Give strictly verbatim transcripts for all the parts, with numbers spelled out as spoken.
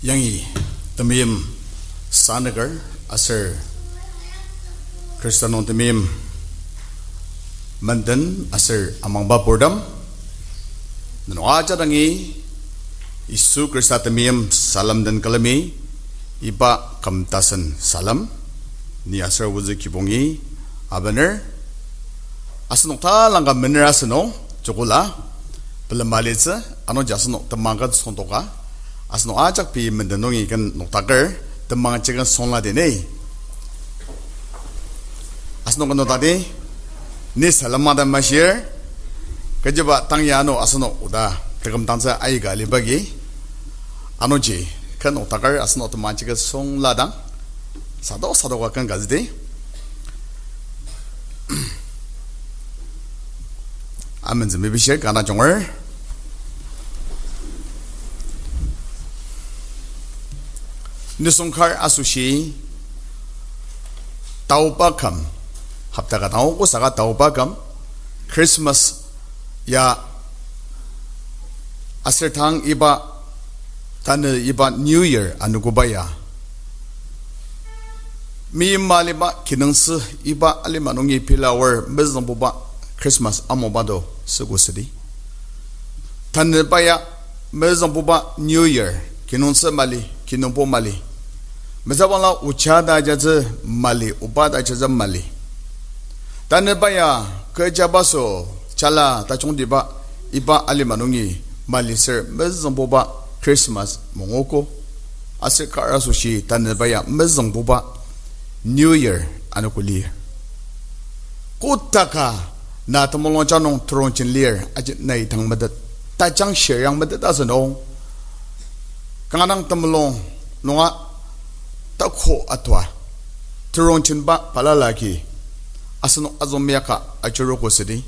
Yangi temeim sanüker aser Khrista nung temeim menden aser amangba purtem, nenok ajak dangi Yisu Khrista temeim salem den külemi, iba küm tasen salem, ni aser ozü kibongi abener. Asenok talangka mener asünung, jokula, pelema litsü, anungji asenok temang ka süngdoka, asenok ajak pei menden nungi ken noktaker, temang chicken songla dini. Asenok ken nokdadi, ni salem mada mashir, kechiba tang ya ano asenok oda, teküm tangtsü aika alibagi, anungji, ken noktaker asenok temang chicken songla dang, sadok sadoka ken kazidi. Amen zü mebishir kana junger. Nisung kar asoshi taoba küm, hopta ka dang ogo saka taoba küm, Christmas ya aser tang iba, tanü iba New Year anogoba ya meima aliba kinungtsü iba alima nungi pela aor mezüngbuba Christmas amoba to süko südi. Tanüba ya mezüngbuba New Year kinungtsü mali, kinungpo mali. Mezübangla oja ta ajatsü mali, oba ta ajatsü mali. Tanüba ya kecha baso jala tajungtiba iba alima nungi mali ser mezüngbuba Christmas mongogo. Aser kar asoshi tanüba ya mezüngbuba New Year anogo lir. Kotaka na temulungjang nung terongjen lir aji nai tang metet, tajang shir yang metet asünung. Kanga dang temulung nunga tako atua, terongjenba balala agi, asenok azüng meyaka ajuruko südi.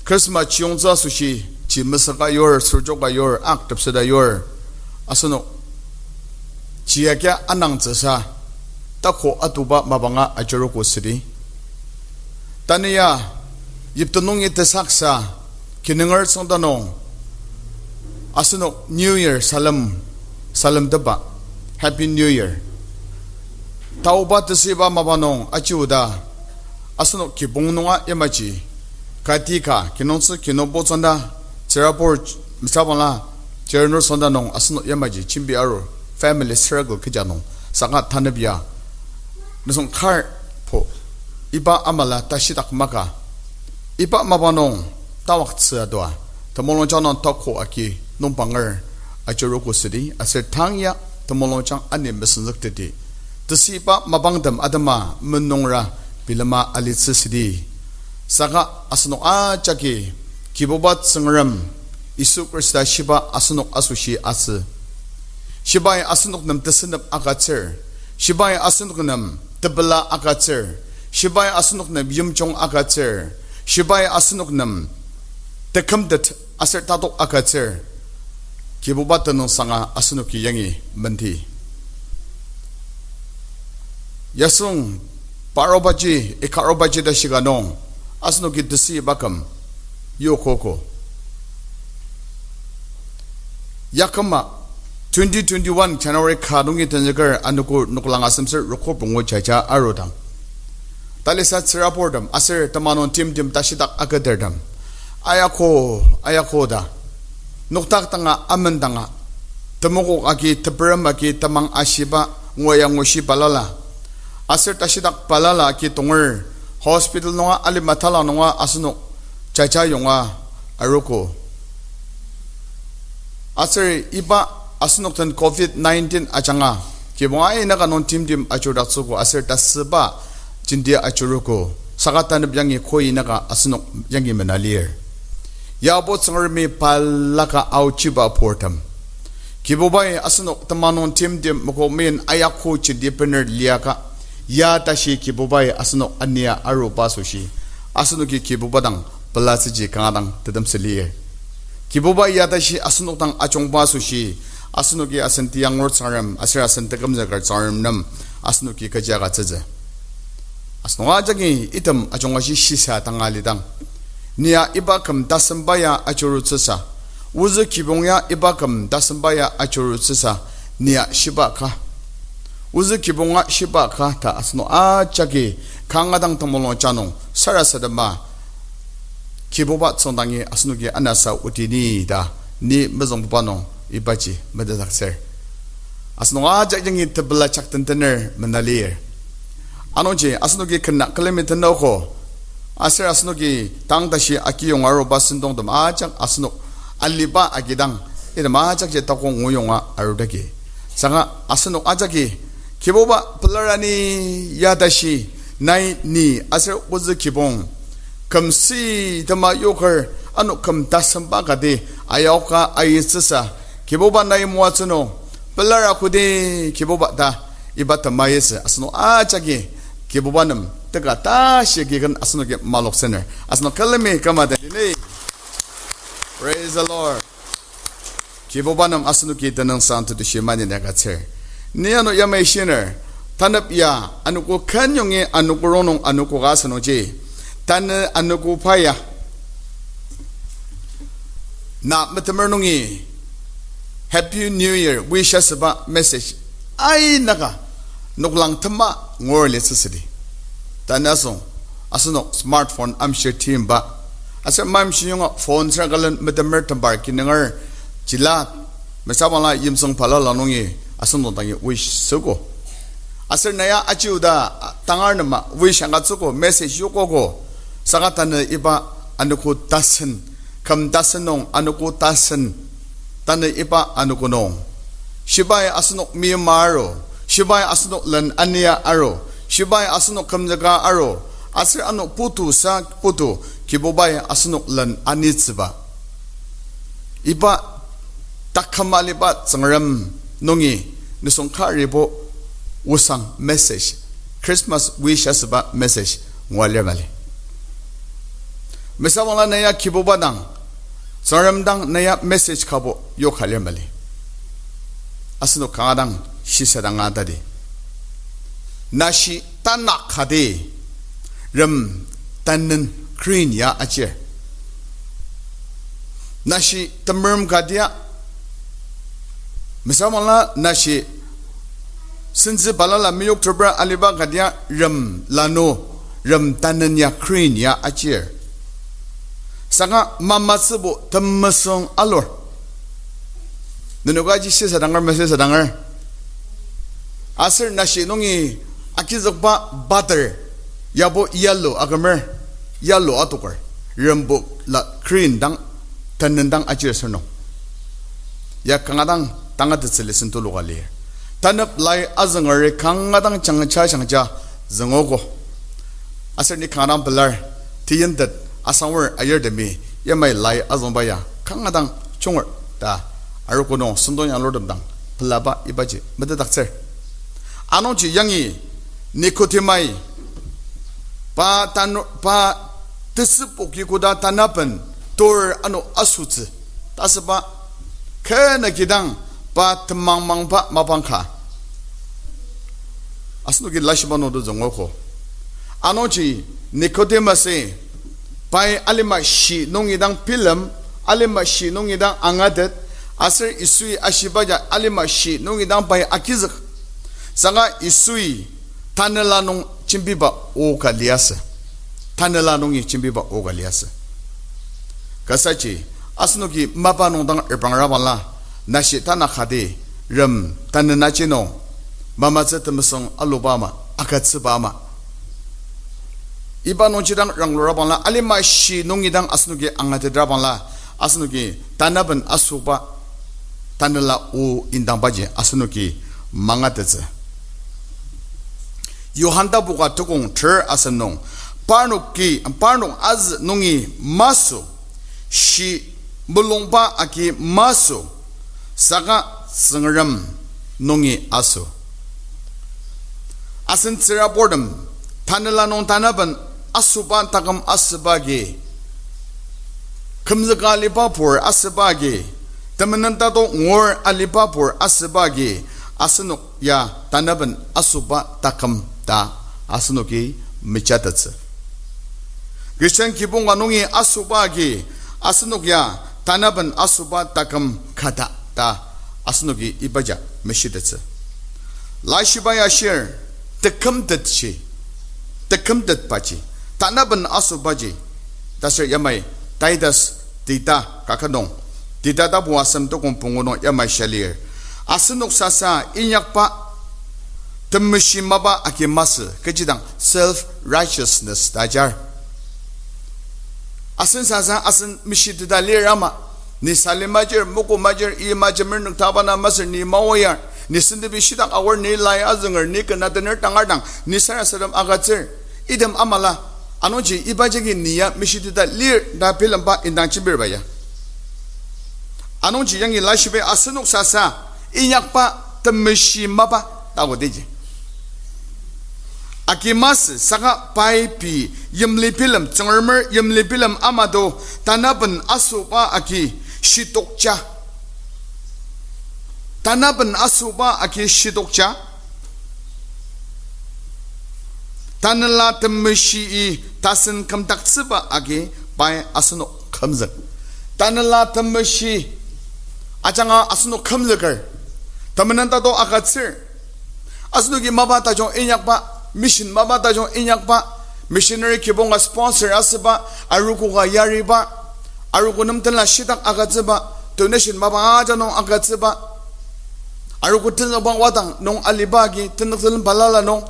Christmas chiyongtsü asoshi, ji mesüka yur, sürjoka yur, ak tepseta yur, asenok ji akia anangtsüsa, tako atuba mapanga ajuruko südi. Tanü ya, yiptenungi tesaksa, kinunger tsüngda nung, asenok New Year salem, salemtepa, Happy New Year. Taoba tesüiba mapa nung aji oda, asenok kibong nunga yamaji, kati ka, kinungtsü kinungpo tsüngda, tsürabur, mesübangla, tsürnur tsüngda nung asenok yamaji jembi arur, family circle kecha nung, saka tanübia, nisung kar po, iba amala tashidak maka, iba mapa nung tawaktsü atua, temulungjang nung tako agi nungpanger ajuruko südi, aser tang ya temulungjang ani mesenzükteti. Tesüiba mapangtem atema menungra bilema alitsü südi. Saka asenok ajaki Kibuba Tsüngrem Yisu Khrista shiba asenok asoshi asü. Shibai asenok nem tesünep agütsür. Shibai asenok nem tepela agütsür. Shibai asenok nem yimjung agütsür. Shibai asenok nem tekümtet aser tatok agütsür. Kibuba tenüngsanga asenoki yangi menti. Yasung parobaji, ikarobaji ta shiga nung, asenoki tesüiba küm, yokoko. Yaküma, twenty twenty-one January ka nungi tenzüker anogo noklang asemser rokok pungu jaja arudang, talisa tsüraburtem aser temang nung timtem tashidak aketertem, ayako, ayako ta nokdak danga, amen danga, temokok agi, teperem agi, temang ashiba, nguya ngushi balala, aser tashidak balala agi tonger, hospital nunga, alima talang nunga asenok jaja yonga arogo. Aser iba asenok den covid nineteen ajanga, kibong ainaka nung timtem ajurudaktsüogo aser tasüba jenti ajuruogo, saka tanep yangi koi naka asenok yangi mena lir. Yabo Tsüngremi balaka aochiba purtem, Kibubai asenok temang nung timtem mokokmen ayako jenti bener liaka, ya tashi Kibubai asenok ania aruba asoshi, asenoki Kibuba dang pelatsüji kanga dang tetemsü lir. Kibubai ya tashi asenok dang ajungba asoshi, asenoki asen tiyangur Tsüngrem aser asen tekümzüker Tsüngrem nem asenoki kechi agütsütsü. Asenok ajaki item ajunga shi shisa tanga lidang, nia iba küm tasemba ya ajurutsüsa, Ozü kibong ya iba küm tasemba ya ajurutsüsa nia shiba ka. Ozü kibonga shiba ka ta asenok ajaki kanga dang temulung ja nung sarasadema Kibuba tsüngdangi asenoki anasa otini ta ni mezüngbuba nung ibaji metetdaktsür. Asenok ajak yangi tepela jakten tener menalir. Anungji asenoki kena külemi tenüogo. Aser asenoki tang tashi akiyong aruba sentongtem ajak asenok aliba agidang, item ajakji takong nguyonga arudagi. Saka asenok ajaki, Kibuba pelar ani ya tashi, nai ni aser ozü kibong kümsü tema yoker, ano küm tasemba kati ayoka aitsüsa, Kibuba nai moatsü nung, pelar akodi Kibuba ta iba tema yisü asenok ajaki Kibuba nem teka tashi kiken asenoki maloksener. Asenok külemi kümate dini. Praise the Lord. Kibuba nem asenoki tenüngsang tetushi maneni agütsür. Ni ano yamai shiner, tanep ya anogo kenyongi anogo rongnung anogo ka asünungji, tanü anogo pa ya na metemer nungi Happy New Year wish asüba message ainaka noklang tema ngur litsü südi. Tanü asüng, asenok smartphone amshir timba, aser mamshi yonga phone sür kalen metemer tembar kinunger jila, mesabangla yimsüng balala nungi asenok dangi wish süogo. Aser na ya aji oda tangar nema wish agütsüogo, message yokogo. Saka tanü iba anogo tasen, küm tasen nung anogo tasen, tanü iba anogo nung shibai asenok mima aru, shibai asenok len ania aru, shibai asenok kümzüka aru, aser ano putu sa putu Kibubai asenok len anitsüba, iba taküm aliba Tsüngrem nungi nisung karibo osang message, Christmas wish asüba message ngua lir mali. Mesabangla na ya Kibuba dang, Tsüngrem dang na ya message kabo yoka lir mali. Asenok kanga dang shisadanga tadi. Nashi tanak kati rem tanen green ya ajir. Nashi temerem katia, mesabangla nashi sentsü balala meyokteper aliba katia rem lanu, rem tanen ya green ya ajir. Saka mamatsübo temesüng alur. Nenok aji shisadanger meshisadanger. Aser nashi nungi agizükba butter yabo yellow akümer, yellow atoker, rembo la green dang, tanen dang ajir sür nung. Ya kanga dang tangatettsü lesson tuluka lir. Tanep lai azüngeri kanga dang jangja jangja züngogo. Aser ni kanga dang pelar, tiyintet asangwar ayirtemi yamai lai azüngba ya kanga dang junger ta arogo nung sentong yanglurtem dang pelaba ibaji metetdaktsür. Anungji yangi Nicodemus-i pa tanu-, pa tesüpoki koda tanaben tur ano asütsü ta asüba, kena kidang pa temangmangba mapang ka asenoki laishiba nungdo züngogo. Anungji Nicodemus-i pai alima shi nungi dang bilem, alima shi nungi dang angatet, aser Yisui ashiba ya alima shi nungi dang pai agizük. Saka Yisui tanela nung jembiba o ka liasü. Tanela nungi jembiba o ka liasü. Kasaji, asenoki mapa nung dang reprang rabangla, nashi tanak kati rem tanen aji nung mamatsü temesüng aluba ama, agütsüba ama. Iba nungji dang ranglur abangla, alima shi nungi dang asenoki angatetra abangla, asenoki tanaben asoba tanela o indangbaji asenoki mangatettsü. Johan tapuka tukong ter asem nung, parnoki, parnok azü nungi masü, shi mulungba agi masü, saka Tsüngrem nungi asü. Asen tsüraburtem, tanela nung tanaben asoba taküm asüba agi, kümzüka aliba pur asüba agi, temenen tato ngur aliba pur asüba agi, asenok ya tanaben asoba taküm ta asenoki mejatettsü. Christian kibong ka nungi asoba agi, asenok ya tanaben asoba taküm kata ta asenoki ibaja meshitettsü. Laishiba ya shir, tekümtetji, tekümtetbaji, tanaben asobaji, ta sür yamai Titus tita kaket nung, tita tapu asem tukong pungu nung yamai shia lir. Asenok sasa inyakba temeshi mapa agi masü, kechidang self-righteousness ta ajar. Asen sasa asen meshiteta lir ama, ni Salim ajir, Mokom ajir, i majemer nüktaba na masür ni maoyar, ni sentepi shitak aor, ni lai azünger, ni kena tener tangar dang, ni sarasadem agütsür, item amala, anungji iba jagi ni ya meshiteta lir ta bilemba indang jembirba ya. Anungji yangi laishibai asenok sasa inyakba temeshi mapa ta kodiji agi masü, saka pai pei yimli bilem, Tsüngremer yimli bilem ama to, tanaben asoba agi shitokja. Tanaben asoba agi shitokja. Tanela temeshi-i tasen kümdaktsüba agi pai asenok kümzük. Tanela temeshi ajanga asenok kümzüker. Temenen tato agütsür. Asenoki mapa tajung inyakba, mission mapa tajung inyakba, missionary kibonga sponsor asüba, arogo ka yariba, arogo nem tenla shitak agütsüba, donation mapa aja nung agütsüba, arogo tenzükba wadang nung aliba agi tenzük telen balala nung,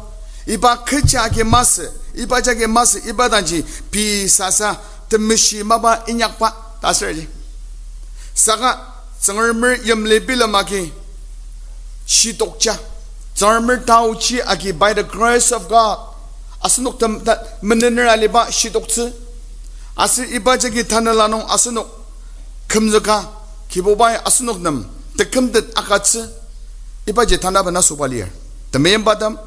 iba kecha agi masü, iba jagi masü, iba dangji pei sasa temeshi mapa inyakba ta asürji. Saka Tsüngremer yimli bilem agi shitokja. Tsüngremer taochi agi by the grace of God asenok tem-, ta-, menener aliba shitoktsü. Aser iba jagi tanela nung asenok kümzüka, Kibubai asenok nem tekümtet agütsü. Ibaji tanaben asoba lir. Temeimbatem,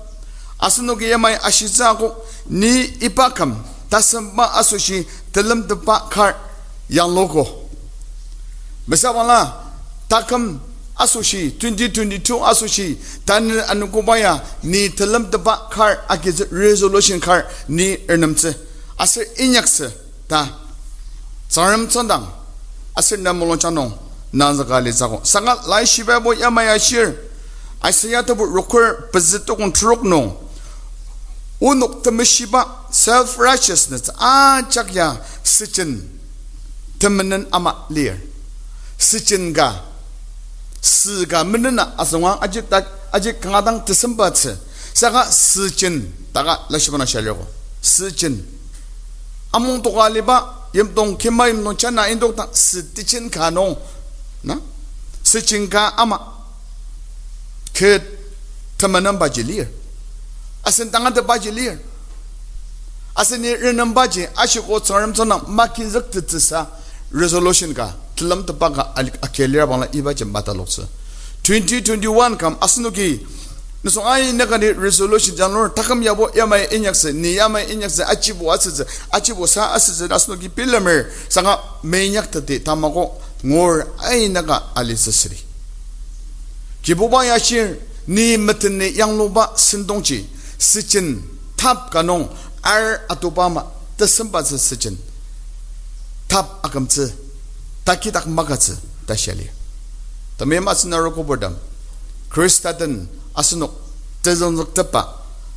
asenoki yamai ashitsü akok, ni iba küm tasemba asoshi telemtetba kar yanglugo. Mesüra bangla, taküm asoshi, twenty twenty-two asoshi, tanü anogoba ya ni telemtetba kar agitsü, resolution kar ni renemtsü aser inyaktsü ta Tsüngrem tsüngdang aser ne mulungjang nung nangzüka alitsü akok. Saka Laishiba bo yamai ashir, Isaiah tebu rokür pezü tukong trok nung, onok temeshiba, self-righteousness ajak ya süjen temenen ama lir. Süjen ka, sü ka menena asüngwang ajik ta, ajik kanga dang tesembatsü. Saka süjen, taka Laishiba na shia lirko. Süjen. Amongtoka aliba, yimdong kima yimdong jana indokdang sütijen ka nung, na? Süjen ka ama kü temenembaji lir. Asen tangatetbaji lir. Aseni renembaji ashiko Tsüngrem tsüngdang makizüktettsüsa resolution ka, telemtetba ka al-, akia lira bangla ibaji mataloktsü. Twenty twenty-one kam asenoki nisung aina kani resolution janglur, taküm yabo yamai inyaktsü, ni yamai inyaktsü, ajibo asütsü, ajibo sa asütsü, asenoki bilemer, saka meinyakteti tamako ngur aina ka alitsü südi. Kibuba ya shir, ni meteni yangluba sentongji, süjen tap ka nung ar atuba ama tesembatsü süjen tap akümtsü, takidak makatsü ta shia lir. Temeim asen arogo purtem, Khrista den asenok tezüngzüktepba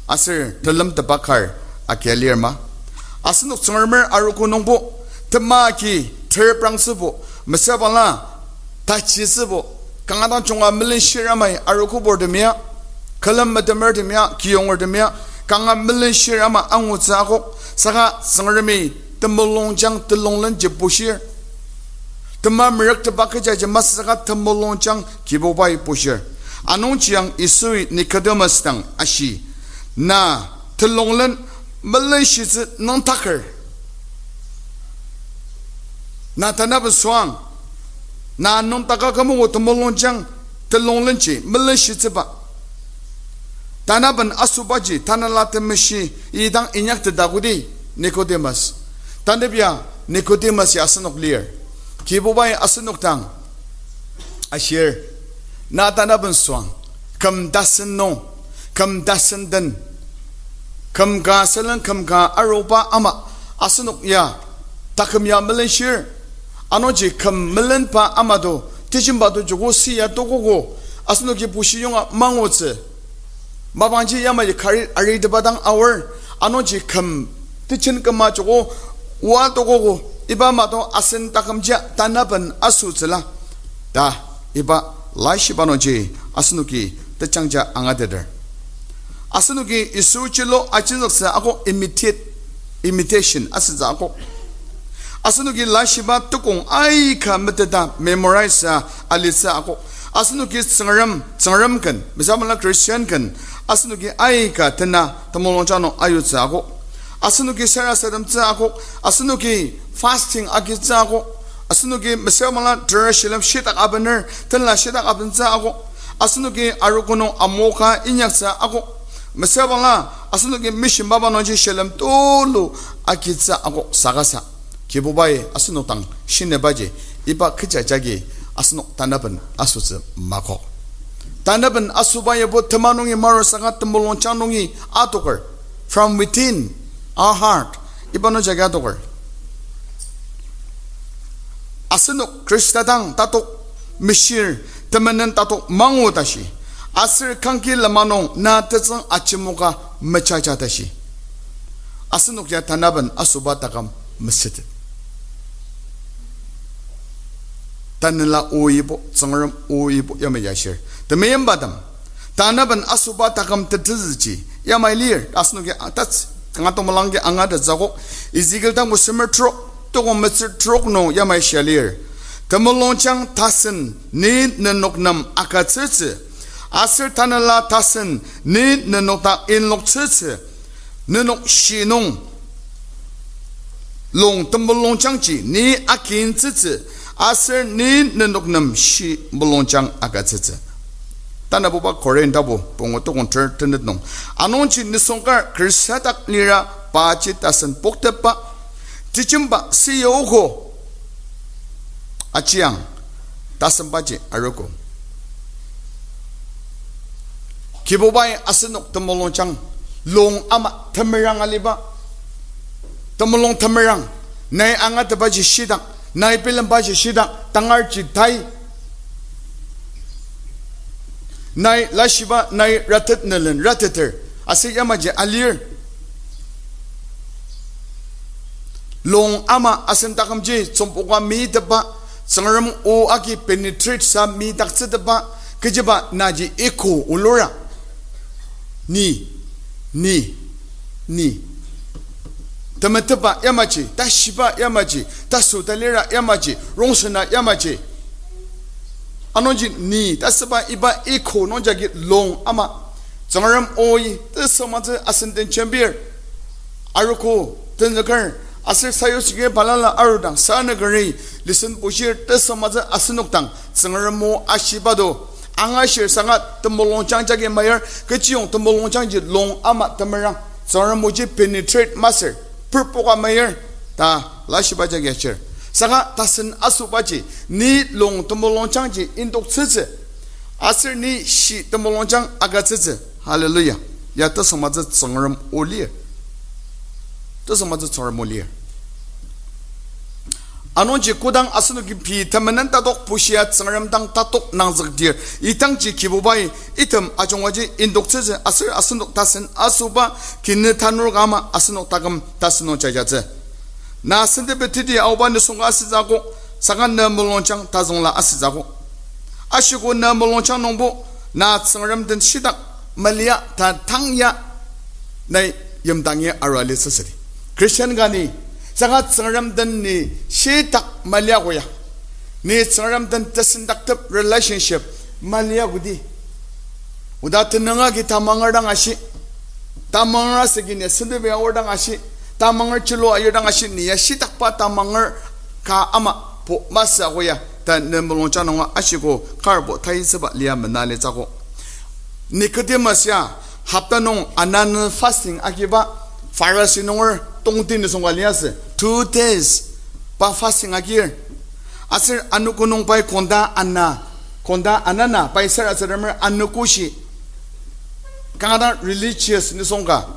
aser telemtetba kar akia lir ma? Asenok Tsüngremer arogo nungbo, tema ki tereprangtsübo, mesüra bangla tajitsübo, kanga dang junga melenshir amai arogo purtem ya, külem metemertem ya, kiyongertem ya, kanga melenshir ama angutsü akok, saka Tsüngremi temulungjang telonglenji bushir. Tema merüktepa kechaji masü saka temulungjang Kibubai bushir. Anungji ang Yisui Nicodemus dang ashi, na telonglen melenshitsü nüngdaker? Na tanaben süang, na nüngdaka kümogo temulungjang telonglenji melenshitsüba? Tanaben asobaji Tanela Temeshi idang inyakteta kodi, Nicodemus. Tanep ya Nicodemus ya asenok lir. Kibubai asenok dang ashir, na tanaben süang, küm tasen nung, küm tasen den, küm ka sülen küm ka aruba ama, asenok ya taküm ya melenshir, Anungji küm melenba ama to, tejemba to joko siya tokogo, asenoki bushiyonga mangutsü. Mapangji yamaji kari aritepa dang aor, anungji küm tejen küma joko oa tokogo, iba ama to asen takümjia tanaben asütsüla. Ta, iba laishiba nungji asenoki tejangja angateter. Asenoki Yisu chilo ajinzüktsü akok imitate, imitation asütsü akok. Asenoki laishiba tukong aika meteta memorize alitsü akok. Asenoki Tsüngrem, Tsüngrem ken, mesüra bangla Christian ken, asenoki aika tena temulungjang nung ayutsü akok. Asenoki sarasademtsü akok. Asenoki fasting agitsü akok. Asenoki mesüra bangla ter shilem shitak abener, tenla shitak abentsü akok. Asenoki arogo nung amoka inyaktsü akok. Mesüra bangla asenoki mission mapa nungji shilem tulu agitsü akok saka sa, Kibubai asenok dang shinibaji, iba kecha jagi asenok tanaben asütsü makok. Tanaben asüba yabo tema nungi maru saka temulungjang nungi adoker. From within our heart. Iba nung jagi adoker. Asenok Khrista dang tatok meshir, temenen tatok mangu tashi, aser kangki lema nung na tetsüng ajemoka mejaja tashi, asenok ya tanaben asüba taküm mesütet. Tanela oibo, Tsüngrem oibo yamai ashir. Temeimbatem, tanaben asüba taküm tetezüji yamai lir, asenoki atat, kanga temulangji angatettsü akok. Ezekiel tangbo semer trok, tokong metsür trok nung yamai shia lir. Temulungjang tasen ni nenok nem agütsütsü, aser tanela tasen ni nenok dak inloktsütsü, nenok shi nung lung temulungjangji ni akintsütsü, aser ni nenok nem shi mulungjang agütsütsü. Tanabuba Korinthbo pungu tokong ter tenet nung, anungji nisung kar Khrista dak lira paji tasen poktepa, tejemba siyogo ajiang, tasembaji arogo. Kibubai asenok temulungjang lung ama temerang aliba, temulung temerang, nai angatetbaji shitak, nai bilembaji shitak, tangarji tai, nai lashiba, nai ratet nelen rateter, aser yamaji alir. Lung ama asen takümji tsüngboka meitepa, Tsüngrem o agi penetrate sa meidaktsütepa, kechiba naji echo olura. Ni, ni, ni. Temetetba yamaji, tashiba yamaji, tasü talira yamaji, rongsena yamaji. Anungji ni ta süba iba echo nungjagi lung ama Tsüngrem oi tesüngmangtsü asen den jembir. Arogo tenzüker aser sayutsüki balala arudang sanükeri listen bushir tesüngmangtsü asenok dang Tsüngrem o ashiba do angashir saka temulungjang jagi mayar, kechiyong temulungjangji lung ama temerang, Tsüngrem oji penetrate masür, purpoka mayar ta lashiba jagi ashir. Saka tasen asübaji ni lung temulungjangji indoktsütsü, aser ni shi temulungjang agütsütsü. Hallelujah. Ya tesüngmangtsü Tsüngrem o lir. Tesüngmangtsü Tsüngrem o lir. Anungji kodang asenoki pei temenen tatok bushia Tsüngrem dang tatok nangzükdir, idangji Kibubai item ajungaji indoktsütsü aser asenok tasen asüba kini tanur ka ama asenok taküm tasen nung jajatsü. Na sentepeteti aoba nisung ka asütsü akok, saka ne mulungjang tazüngla asütsü akok. Ashiko ne mulungjang nungbo na Tsüngrem den shitak melia ta tang ya nai yimdangi arua litsü südi. Christian ka ni, saka Tsüngrem den ni shitak melia koya, ni Tsüngrem den tesendaktep relationship melia kodi. Oda tenüng agi tamanger dang ashi, tamanger asüki ni sentebe aor dang ashi, tamanger chilo ayir dang ashi, ni ya shitakba tamanger ka ama po masü akoya ta ne mulungjang nunga ashiko karbo taisüba lia mena litsü akok. Nicodemus ya hopta nung ananü fasting agiba, Pharisee nunger tongti nisung ka liasü. Two days pa fasting agir. Aser anogo nung pai konda ana, konda anana pai sarasademer anogoshi. Kanga dang religious nisung ka.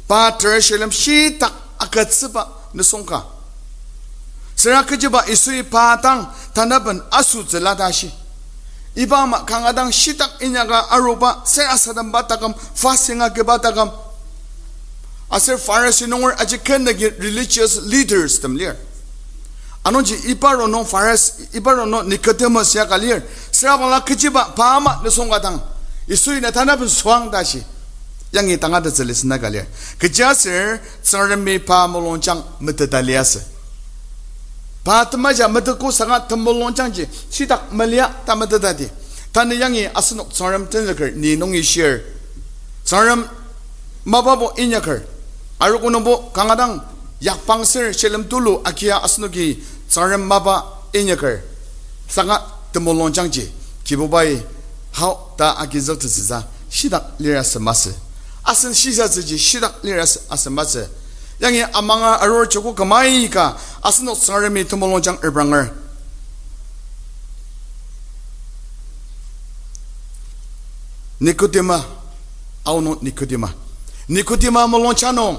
Pa ter shilem shitak agütsüba nisung ka. Süra kechiba Yisui pa dang tanaben asütsüla ta shi. Iba ama kanga dang shitak inyaka aruba, sarasademba taküm, fasting akiba taküm, aser Pharisee nunger aji kenagi religious leaders tem lir. Anungji iba rongnung Pharisee, iba rongnung Nicodemus ya ka lir. Süra bangla kechiba pa ama nisung ka dang Yisui na tanaben süang ta shi yangi tangatettsü lisena ka lir. Kechiaser Tsüngremi pa mulungjang meteta liasü. Pa temaja meteko saka temulungjangji shitak melia ta metetati. Tanü yangi asenok Tsüngrem tenzüker ni nungi shir. Tsüngrem mapabo inyaker. Arogo nungbo kanga dang yakpang ser shilem tulu agia asenoki Tsüngrem mapa inyaker. Saka temulungjangji Kibubai hao ta agizüktettsüsa shitak lirasü masü. Asen shisatsüji shitak lirasü asü masü. Yangi amanga arur joko kümai ka asenok Tsüngremi temulungjang repranger. Nicodemus, aonung Nicodemus. Nicodemus mulungjang nung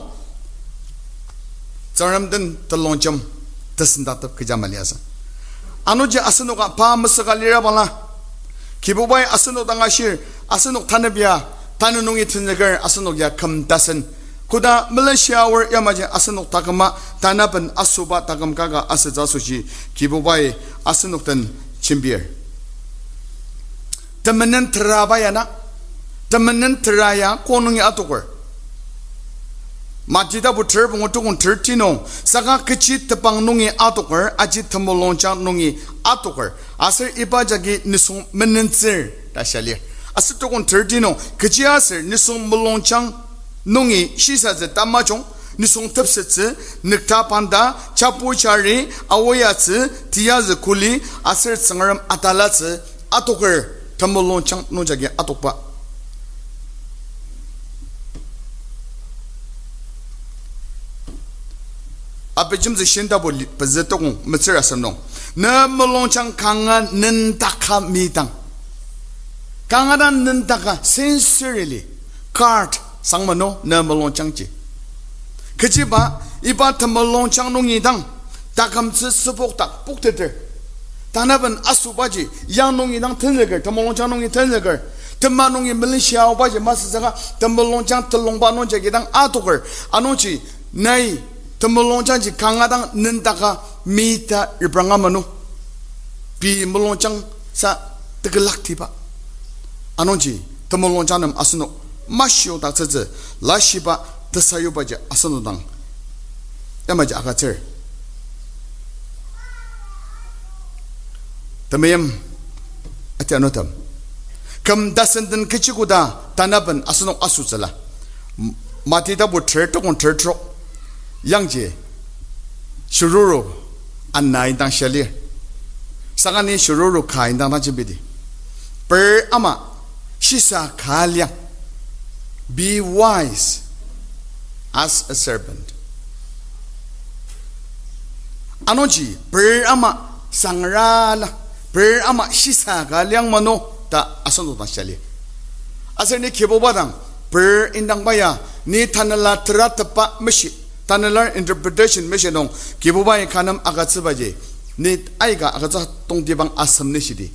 Tsüngrem den telongjem tesendaktep kecha maliasü. Anungji asenoka pa mesüka lira bangla, Kibubai asenok dang ashir, asenok tanepia, tanü nungi tenzüker asenok ya küm tasen. Koda melenshia aor yamaji asenok taküma tanaben asüba taküm kaka asütsü asoshi Kibubai asenok den jembir. Temenen teraba ya na, temenen tera ya ko nungi atoker. Mati tapu ter pungu tukong thirty nung, saka kechi tebang nungi atoker, aji temulungjang nungi atoker. Aser iba jagi nisung menentsür ta shia lir. Aser tukong thirty nung, kechiaser nisung mulungjang nungi shisatsü tamajung, nisung tepsettsü, nükta panda, chapu chari, aoyatsü, tiyazü kuli, aser Tsüngrem atalatsü, atoker, temulungjang nungjagi atokba. Abijemtsü shintapu li-, pezü tokong metsür asem nung, ne mulungjang kanga nendaka midang, kanga dang nendaka sincerely guard sang mano ne mulungjangji. Kechiba iba temulungjang nungi dang takümtsü süpok dak pokteter. Tanaben asübaji yang nungi dang tenzüker, temulungjang nungi tenzüker. Tema nungi melenshia aobaji masü saka temulungjang telongba nungjagi dang atoker. Anungji nai temulungjangji kanga dang nendaka mita repranga mano. Pei mulungjang sa tekelaktiba. Anungji temulungjang nem asenok mashiodaktsütsü lashiba tesayubaji asenok dang yamaji agütsür. Temeim atianutem, küm tasen den kechi koda tanaben asenok asütsüla. Mati tapu ter tokong ter trok yangji shiruru ana indang shia lir. Saka ni shiruru ka indang dang jembidi. Per ama shisa ka liang. Be wise as a serpent. Anungji per ama sangra la, per ama shisa ka liang mano ta asenok dang shia lir. Aser ni Kibuba dang per indangba ya, ni tanela teratepa meshi, tanela interpretation meshi nung Kibubai ka nem agütsübaji, ni aika agütsü tongtibang asem ni shidi.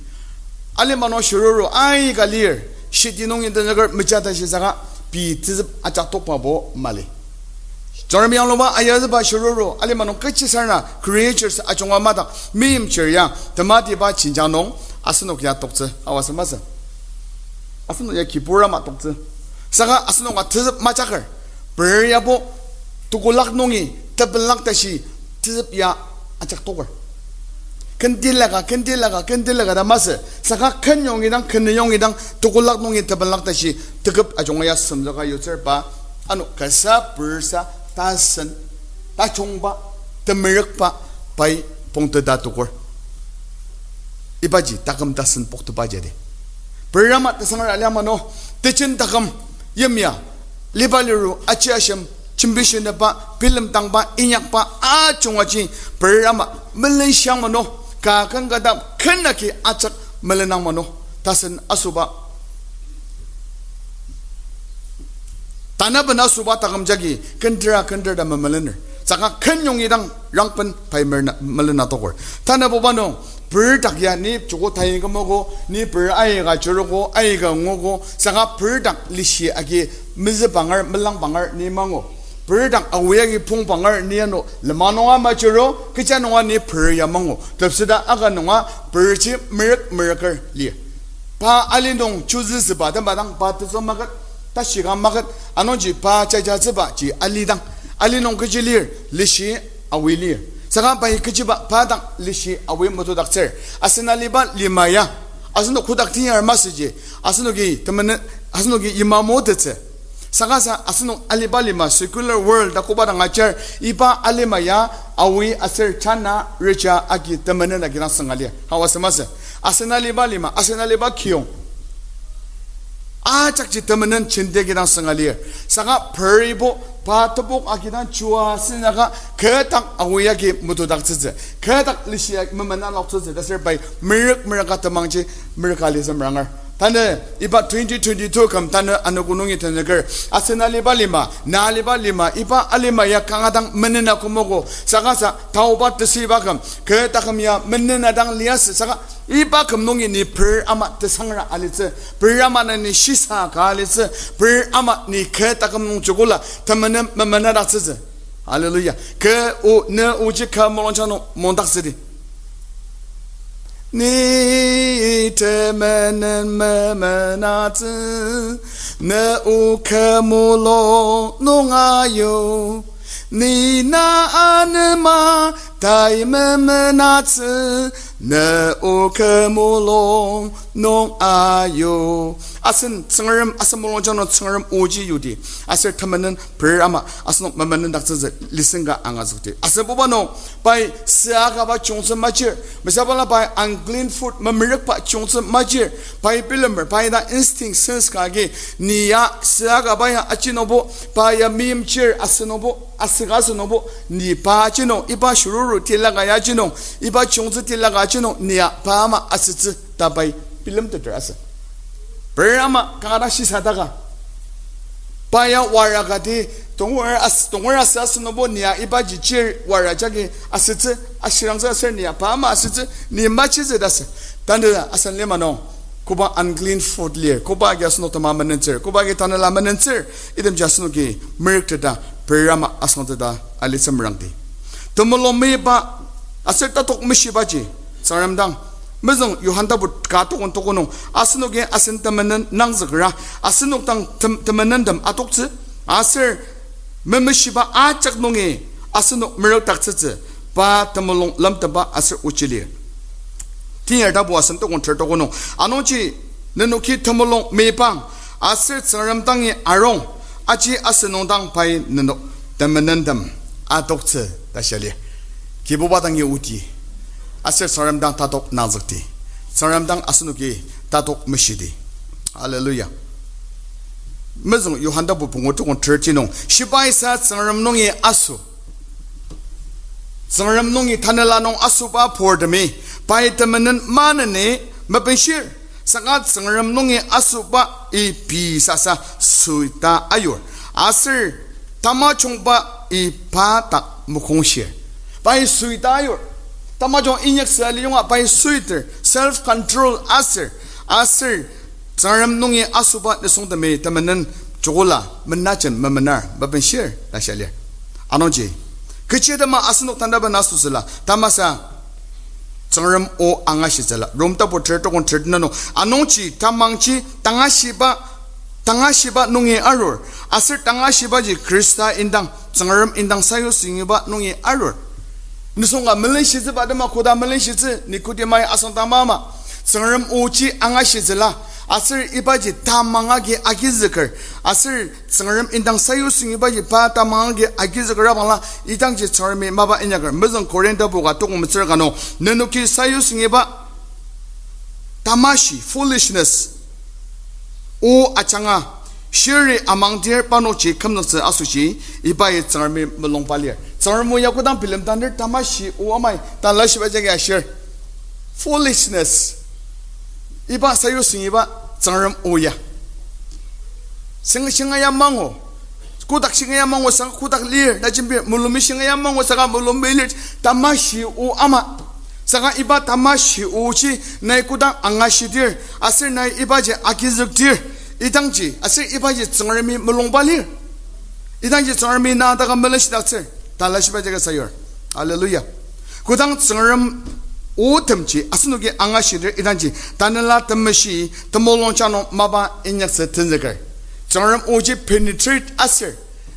Alima nung shiruru aika lir, shiti nungi tenzüker meja tashi saka pei tezüp ajak tokbabo mali. Tsüngremi yangluba ayazüba shiruru, alima nung kechisarena creatures ajunga madak meimchir ya tematiba jenjang nung asenok ya toktsü, awa sü masü. Asenok ya kibur ama toktsü. Saka asenok a tezüp majaker. Per yabo tekolak nungi tepelak tashi tezüp ya ajak toker. Kentilaka, kentilaka, kentilaka ta masü. Saka ken yongi dang, ken yongi dang, tekolak nungi tepelak tashi teküp ajunga ya semzüka yutsür pa. Ano kasa persa tasen, tajungba, temerükba, pai pongteta toker. Ibaji taküm tasen poktepa jadi. Per ama tesangra liang mano, tejen taküm, yimya, liba liru, aji asem, jembi shinaba, bilemdangba, inyakba, ajungaji, per ama melenshang mano, ka kanga dang kenaki ajak melenang mano, tasen asüba. Tanaben asüba taküm jagi kentera kentera ta memelener. Saka kenyongi dang rangben pai merna, melena tokur. Tanabuba nung, per dak ya ni joko tayin kümogo, ni per aika jurugo, aika nguogo, saka per dak lishi agi mezübanger, melangbanger ni mangu. Per dak awi agi pongbanger ni ano, lema nunga majuru, kecha nunga ni per ya mangu. Tepseta aka nunga, per ji merük merüker lir. Pa ali nung chuzüzüba temba dang pa tetsü maket, tashika maket, anungji pa jajatsüba ji ali dang. Ali nung kechi lir, lishi awi lir. Saka pai kechiba pa dang lishi awi metodaktsür. Asen aliba lima ya, asenok kotak tinyar masüji, asenoki temenen, asenoki yima motettsü. Saka sa asenok aliba lima, secular world ta koba dang ajar, iba alima ya awi aser tana reja agi temenen agi dang sünga lir. Hawa sema sü. Asen aliba lima, asen aliba kiyong ajakji temenen jenti agi dang sünga lir. Saka peribo pa tebok agi dang jua sünaka kü dak awi agi metodaktsütsü, kü dak lishi agi memena loktsütsü ta ser pai merük merüka temangji merüka litsü meranger. Tanü iba twenty twenty-two küm tanü anogo nungi tenüker, asen aliba lima, na aliba lima, iba alima ya kanga dang menena kümogo, saka sa taoba tesüiba küm, kü taküm ya menena dang liasü, saka iba küm nungi ni per ama tesangra alitsü, per ama na ni shisa ka alitsü, per ama ni kü taküm nung joko la temenen memenadaktsütsü. Hallelujah. Kü o, ne oji kü mulungjang nung mongdaktsüdi. Ni temenen memenatsü, ne o kü mulung nung ayu. Ni na anema tai memenatsü, ne o kü mulung nung ayu. Asen Tsüngrem, asen mulungjang nung Tsüngrem oji yudi. Aser temenen per ama asenok memenendaktsütsü lisenka angazükdi. Asen buba nung pai süakaba chiyungtsü majir. Mesüra bala pai unclean food, memerükba chiyungtsü majir. Pai bilemer, pai dang instinct, sense ka agi, ni ya süakaba ya aji nungbo, pa ya meimchir asenobo, asüka asenobo, ni pa aji nung, iba shiruru tilaka ya aji nung, iba chiyungtsü tilaka aji nung, ni ya pa ama asütsü ta pai bilemteter asü. Per ama kanga dang shisadaka, pa ya wara kati, tongur as-, tongur asü asenobo ni ya ibaji chir wara jagi asütsü, ashirangtsü aser ni ya pa ama asütsü, ni majitsü ta asü. Tanü asen lima nung koba unclean food lir, koba agi asenok tema menentsür, koba agi tanela menentsür, itemji asenoki merükteta, per ama asüngteta alitsü merangdi. Temulung meyipa aser tatok meshibaji, Tsüngrem dang, mezüng Johan tapu ka tokong tokong nung, asenoki asen temenen nangzükra, asenok dang tem-, temenentem atoktsü, aser memeshiba ajak nungi asenok merükdaktsütsü, pa temulung lemtemba aser ochi lir. Tenyar tapu asen tokong ter tokong nung, anungji nenoki temulung meyipang, aser Tsüngrem dangi arung, aji asenok dang pai nenok temenentem atoktsü ta shia lir. Kibuba dangi oti, aser Tsüngrem dang tatok nangzükdi. Tsüngrem dang asenoki tatok meshidi. Hallelujah. Mezüng Johan tapu pungu tokong thirteen nung, shibaisa Tsüngrem nungi aso, Tsüngrem nungi tanela nung asoba purtemi, pai temenen maneni mepenshir. Saka Tsüngrem nungi asoba-i pei sasa suita ayur, aser tamajungba-i pa dak mokongshir. Pai suita ayur. Tamajung inyaksü aliyonga pai suiter, self control aser, aser Tsüngrem nungi asoba nisungtemi temenen joko la menajen memenar mepenshir ta shia lir. Anungji, kechitema asenok tanaba na süsüla, tamasa Tsüngrem o angashitsüla. Rom tapu ter tokong thirteen nung, anungji tamangji tangashiba, tangashiba nungi arur, aser tangashibaji Khrista indang, Tsüngrem indang sayusingiba nungi arur. Nisung ka melenshitsüba atema koda melenshitsü, Nikodimai asüngdangba ama, Tsüngrem oji angashitsüla, aser ibaji tamang agi agizüker, aser Tsüngrem indang sayusingibaji pa tamang agi agizüker abangla, idangji Tsüngremi mapa inyaker. Mezüng Korinth tapu ka tokong metsür ka nung, nenoki sayusingiba tamashi, foolishness, o ajanga shiri amangdir parnokji kümzüktsü asoshi, ibai Tsüngremi mulungba lir. Tsüngrem o ya kodang bilemdanger tamashi o amai ta lashiba jagi ashir. Foolishness. Iba sayusingiba Tsüngrem o ya. Seng-, shinga ya mangu. Kotak shinga ya mangu saka kotak lir, ta jembir, mulumi shinga ya mangu saka mulumi lir, tamashi o ama. Saka iba tamashi oji nai kodang angashidir, aser nai ibaji agizükdir, idangji, aser ibaji Tsüngremi mulungba lir. Idangji Tsüngremi na daka melishidaktsür, ta laishiba jagi sayur. Hallelujah. Kodang Tsüngrem otemji asenoki angashidir idangji, Tanela Temeshi temulungjang nung mapa inyaktsü tenzüker. Tsüngrem oji penetrate aser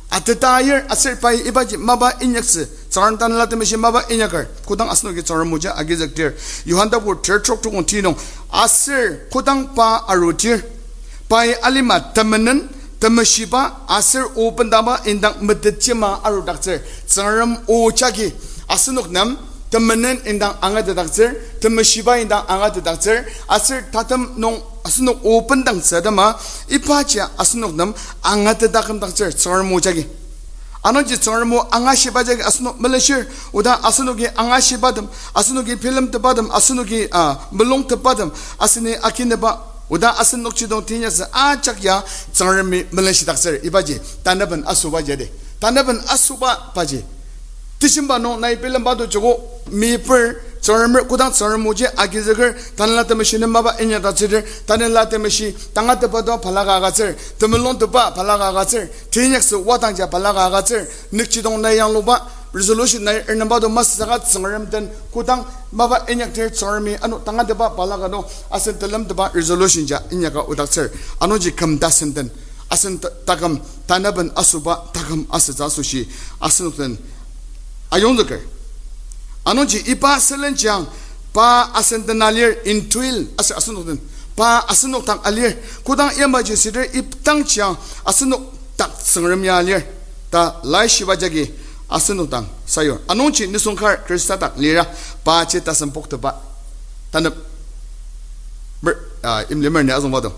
ateta ayir aser pai ibaji mapa inyaktsü, Tsüngrem Tanela Temeshi mapa inyaker. Kodang asenoki Tsüngrem oji agizükdir, Johan tapu ter trok trok nung ti nung, aser kodang pa arudir, pai alima temenen, temeshiba aser o bendaba indang metetjema arudaktsür. Tsüngrem o jagi asenok nem temenen indang angatetdaktsür, temeshiba indang angatetdaktsür, aser tatem nung asenok o bendangtsü atema, ibaji asenok nem angatetakümdaktsür Tsüngrem o jagi. Anungji Tsüngrem o angashiba jagi asenok meleshir, oda asenoki angashibatem, asenoki bilemtepatem, asenoki, ah, mulungtepatem, aseni akineba, oda asenok jidong tinyasü ajak ya Tsüngremi meleshidaktsür ibaji, tanaben asoba jadi. Tanaben asoba baji. Tejemba nung nai bilemba to joko, meper, Tsüngrem, kodang Tsüngrem oji agizüker, Tanela Temeshi nem mapa inyakdaktsüdir, Tanela Temeshi tangatetba to balaka agütsür, temulungteba balaka agütsür, tinyaksü wadangja balaka agütsür, nükjidong nai yangluba, resolution nai ernemba to masü saka Tsüngrem den kodang mapa inyakdir Tsüngremi ano tangatetba balaka to asen telemteba resolution ja inyaka odaktsür. Anungji küm tasen den, asen ta-, taküm, tanaben asoba taküm asütsü asoshi asenok den ayongzüker. Anungji iba sülenjiang pa asen dena lir, indwell aser asenok den, pa asenok dak alir. Kodang yamaji südir idangjiang asenok dak Tsüngrem ya lir, ta laishiba jagi asenok dang sayur. Anungji nisung kar Khrista dak lira, paji tasen poktepa. Tanep, mer-, ah, imlimer ni azüngba to.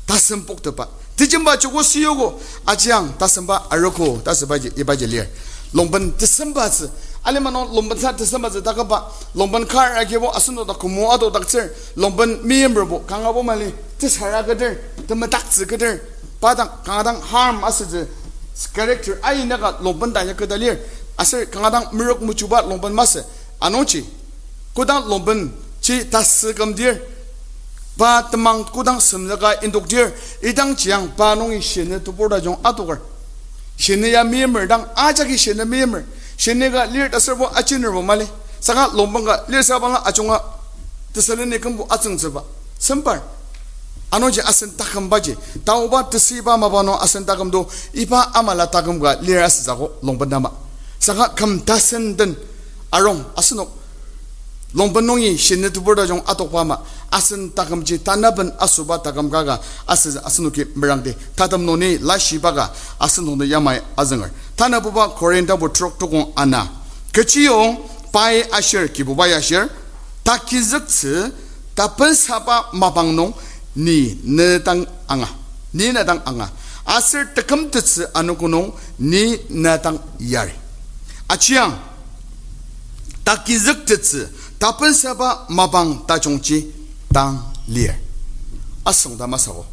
Tasen poktepa. Tejemba joko süyogo, ajiang tasemba arogo, ta sübaji, ibaji lir. Longben tesembatsü. Alima nung longben sa tesembatsü takaba. Longben kar agibo asenok dak kümo adokdaktsür. Longben meyimrbo kangabo mali, tesara keter, temedaktsü keter, pa dang kanga dang harm asütsü character aika longben ta ya keta lir. Aser kanga dang merok mechuba longben masü. Anungji kodang longbenji tasü kümdir, pa temang kodang semzüka indokdir, idangjiang pa nungi shini tebur tajung adoker. Shini ya meimer dang ajaki shini meimer. Shini ka lir ta aserbo ajinerbo mali. Saka longben ka lir sabangla ajunga tesaleni kümbo atsüngtsüba sempar. Anungji asen takümbaji, taoba tesüiba mapa nung asen taküm to, iba amala taküm ka lir asütsü akok longben ama. Saka küm tasen den arung asenok longben nungi shini tebur tajung adokba ama, asen takümji tanaben asoba taküm ka ka asü asenoki merangdi. Tatem nung ni lashiba ka asenok nung yamai azünger. Tanabuba Korinthbo trok trok ana. Kechiyong pai ashir, Kibubai ashir, takizüktsü tapensaba mapang nung ni ne dang anga. Ni ne dang anga. Aser tekümtettsü anogo nung ni ne dang yari. Ajiang, takizüktettsü tapensaba mapang tajungji tang lir. Asüng ta masü ko.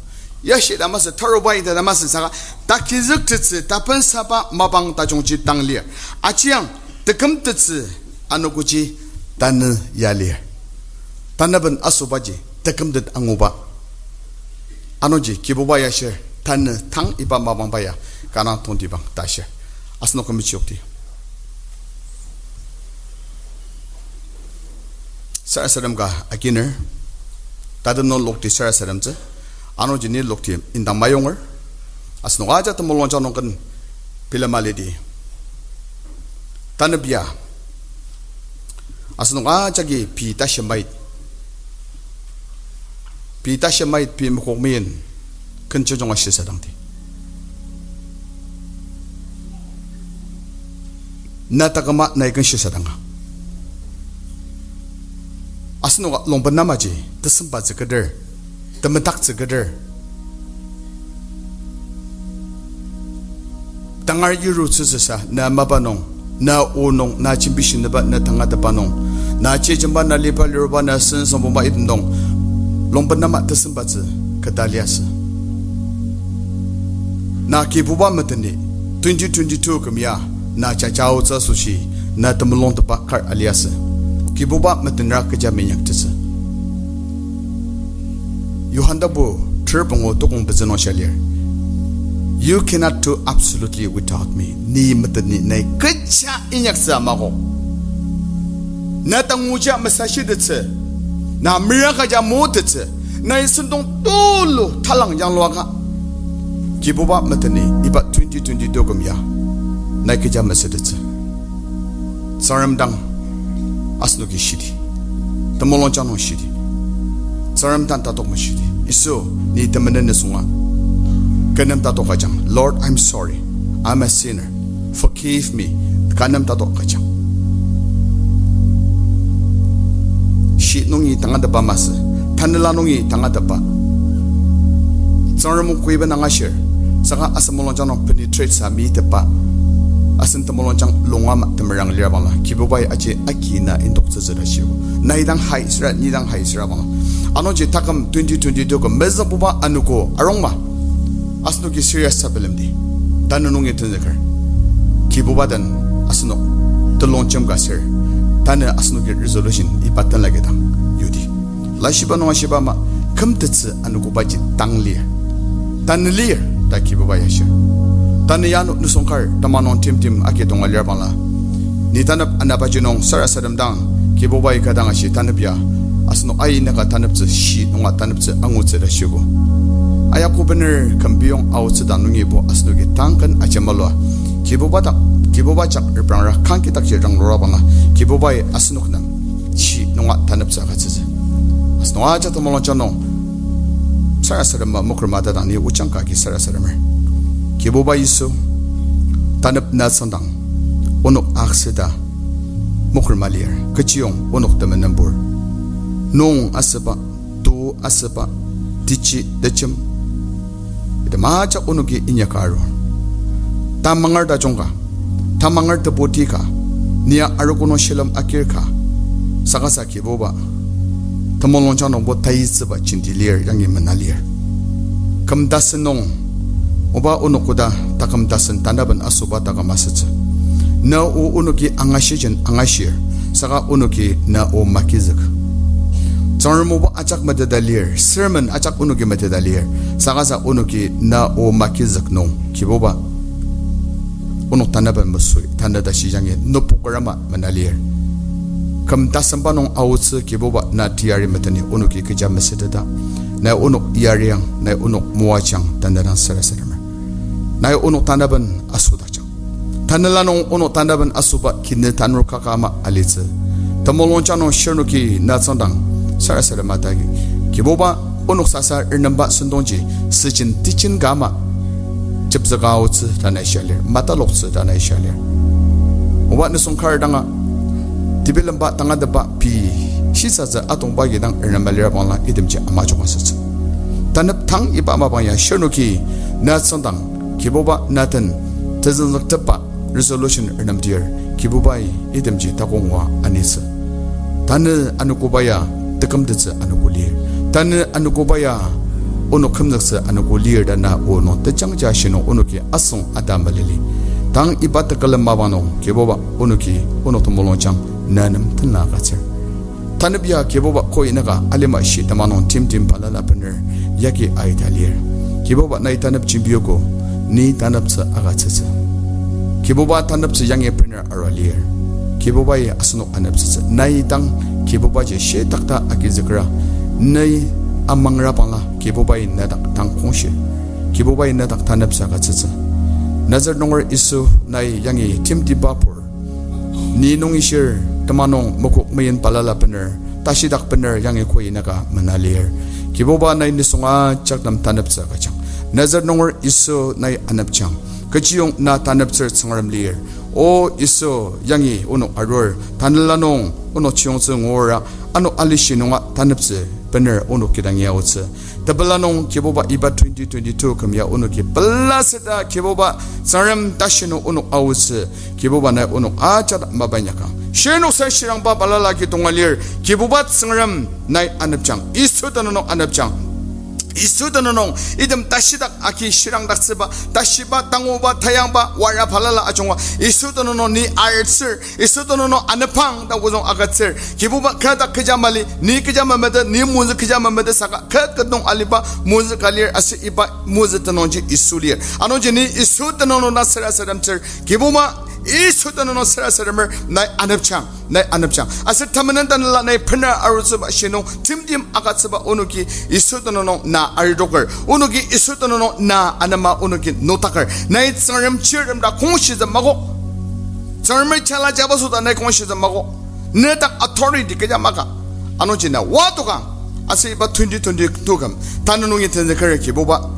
Yashi ta masü, taruba ita ta masü saka, takizüktettsü tapensaba mapang tajungji tang lir. Ajiang, tekümtettsü anogoji tanü ya lir. Tanaben asobaji tekümtet anguba. Anungji Kibuba ya shir, tanü tang iba mapangba ya kanga tongtibang ta shir. Asenok küm mechiyokti. Sarasadem ka aginer, tatem nung lokti sarasademtsü, anungji ni lokti indang mayonger, asenok ajak temulungjang nung ken bilema lidi. Tanü bia, asenok ajaki pei tashi mait, pei tashi mait, pei mokok meyin, ken jenjong ashisadangdi. Na taküma nai ken shisadanga. Asenoka longben namaji, tesembatsü keter, temedaktsü keter. Tangar yirutsütsüsa, na mapa nung, na o nung, na jembi shinüba, na tangatetba nung, na jejemba, na liba liruba, na sen songpongba item nung, longben nama tesembatsü keta liasü. Na Kibuba meteni, Twenty twenty-two küm ya, na jajaotsü asoshi, na temulung teba kar aliasü. Kibuba metenra kecha minyaktettsü. Johan tapu ter pungu tokong pezü nung shia lir. You cannot do absolutely without me. Ni meteni nai kecha inyaktsü amako. Na tanguja mesashitettsü. Na merakaja motettsü. Nai sentong tulu talang yangluaka. Kibuba meteni iba twenty twenty-two küm ya, nai kecha mesütettsü. Tsüngrem dang asenoki shidi. Temulungjang nung shidi. Tsüngrem dang tatok meshidi. Yisu, ni temenen nisung a, kü nem tatok agüjang. Lord, I'm sorry. I'm a sinner. Forgive me. Kü nem tatok agüjang. Shi nungi tangatetba masü. Tanela nungi tangatetba. Tsüngrem o koiben angashir. Saka asen mulungjang nung penetrate sa mitetba. Asen temulungjang lung ama temerang lir bangla, Kibubai aji aki na indoktsütsü ta shio. Nai dang hai süra, ni dang hai süra bangla. Anungji taküm twenty twenty-two küm mezüngbuba anogo arungma. Asenoki serious sa bilemdi. Tanü nungi tenzüker. Kibuba den asenok telongjem ka ser. Tanü asenoki resolution iba tenla kidang yudi. Laishiba nung ashiba ama, kümtettsü anogobaji tang lir. Tanü lir ta Kibuba ya shir. Tanü ya ano nisung kar temang nung timtem agi tonga lir bangla, ni tanep anabaji nung sarasadem dang, Kibubai ka dang ashi tanep ya, asenok aika taneptsü shi nunga taneptsü angutsü ta shiogo. Ayako bener küm biyong aotsü dang nungibo asenoki tang ken ajemalua. Kibuba dak, Kibuba jak reprangra kangkidakji ranglura bangla, Kibubai asenok nem shi nunga taneptsü agütsütsü. Asenok ajak temulungjang nung sarasadema mokrema tadang ni ojang ka agi sarasademer. Kibuba Yisu, tanep na tsüngdang onok aksüta mokrema lir, kechiyong onok temenenpur. Nung asüba, to asüba, techi, techem, item ajak onoki inyaka arur. Tamangar tajung ka, tamangar tebuti ka, nia arogo nung shilem akir ka, saka sa Kibuba, temulungjang nungbo taitsüba jenti lir yangi mena lir. Küm tasen nung, oba onok koda taküm tasen tanaben asoba taküm asütsü. Na o onoki angashijin angashir, saka onoki na o magizük. Tsüngrem oba ajak meteta lir, sermon ajak onoki meteta lir, saka sa onoki na o magizük nung, Kibuba, onok tanaben mesüi, tanü tashi yangi nübok rama mena lir. Küm tasemba nung aotsü Kibuba na teyari meteni onoki kecha mesüteta. Nai onok yariang, nai onok moajang tanü dang sarasademer. Nai onok tanaben asodakjang. Tanela nung onok tanaben asoba kini tanur kaka ama alitsü. Temulungjang nung shirnoki na tsüngdang sarasadema tagi, Kibuba, onok sasa ernemba sentongji süjin tijin ka ama jepzüka aotsü ta nai shia lir, mataloktsü ta nai shia lir. Oba nisung kar danga tebilemba tangatetba pei shisatsü atongba kidang ernemba lira bangla itemji ama joko asütsü. Tanep tang iba mapang ya shirnoki na tsüngdang, Kibuba, na den tezüngzüktepba resolution ernemdir, Kibubai itemji takongua anitsü. Tanü anogoba ya tekümtettsü anogo lir. Tanü anogoba ya onok kümzüktsü anogo lir ta na o nung tejangja shinung onoki asüng ata melili. Tang iba tekülem mapang nung Kibuba onoki onok temulungjang na nem tenla agütsür. Tanep ya Kibuba koi naka alima shi temang nung timtem balala bener yagi aita lir. Kibuba nai tanep jembiogo, ni taneptsü agütsütsü. Kibuba taneptsü yangi bener arua lir. Kibubai asenok aneptsütsü. Nai dang Kibubaji shitakta agizükra. Nai amangra bangla Kibubai nedak dang kongshir. Kibubai nedak taneptsü agütsütsü. Nazareth nunger Yisu nai yangi timtemba pur. Ni nungi shir, temang nung mokok meyin balala bener, tashidak bener yangi koi naka mena lir. Kibuba nai nisung ajak nem taneptsü agüjang. Nazareth nunger Yisu nai anepjang. Kechiyong na taneptsür Tsüngrem lir. O Yisu yangi onok arur, tanela nung onok chiyongtsü ngura, ano alishi nunga taneptsü bener onok kidangi aotsü. Tepela nung Kibuba iba twenty twenty-two küm ya onoki pela seta Kibuba Tsüngrem tashi nung onok aotsü, Kibuba nai onok ajak mapa inyakang. Shirnok sa shirangba balala ki tonga lir, Kibuba Tsüngrem nai anepjang, Yisu tenüng nung anepjang. Yisu tenüng nung, item tashidak agi shirangdaktsüba, tashiba, tanguba, tayangba, wara balala ajunga, Yisu tenüng nung ni artsür, Yisu tenüng nung anepang ta ozüng agütsür. Kibuba kü dak kecha mali, ni kecha mamete, ni mozü kecha mamete saka, kü ket nung aliba mozü ka lir, aser iba mozü tenüngji Yisu lir. Anungji ni Yisu tenüng nung na sarasademtsür, Kibuba, Yisu tenüng nung sarasademer, nai anepjang, nai anepjang. Aser temenen tanela nai bener arutsüba shinung, timtim agütsüba onoki Yisu tenüng nung na aridoker. Onoki Yisu tenüng nung na anema onoki notaker. Nai Tsüngrem chirtem ta kongshitsü makok. Tsüngremi jala jabaso ta nai kongshitsü makok. Ne dak authority kecha maka. Anungji na watoka. Aser iba twenty twenty-two küm tanü nungi tenzüker Kibuba,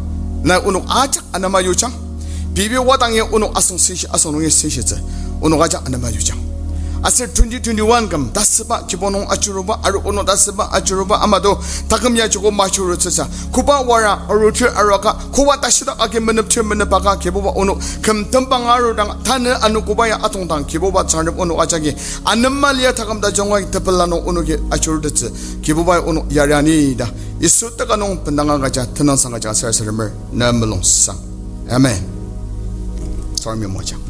nai onok ajak anema yujang. Pei pei wadangi onok asüng senshi, asüng nungi senshitsü, onok ajak anema yujang. Aser twenty twenty-one küm tasüba kibong nung ajuruba, aru onok tasüba ajuruba ama to, taküm ya joko majurutsüsa, koba wara arutir aruaka, koba tashidak agi meneptir menepaka Kibuba onok küm tembang arudang, tanü anogoba ya atongdang Kibuba Tsüngrem onok ajaki anema lia taküm tajunga tepela nung onoki ajurutettsü Kibubai onok yariani ta Yisu teka nung bendanga agüja tenüngsang agüja sarasademer na mulungsang. Amen. Tsüngremi moajang.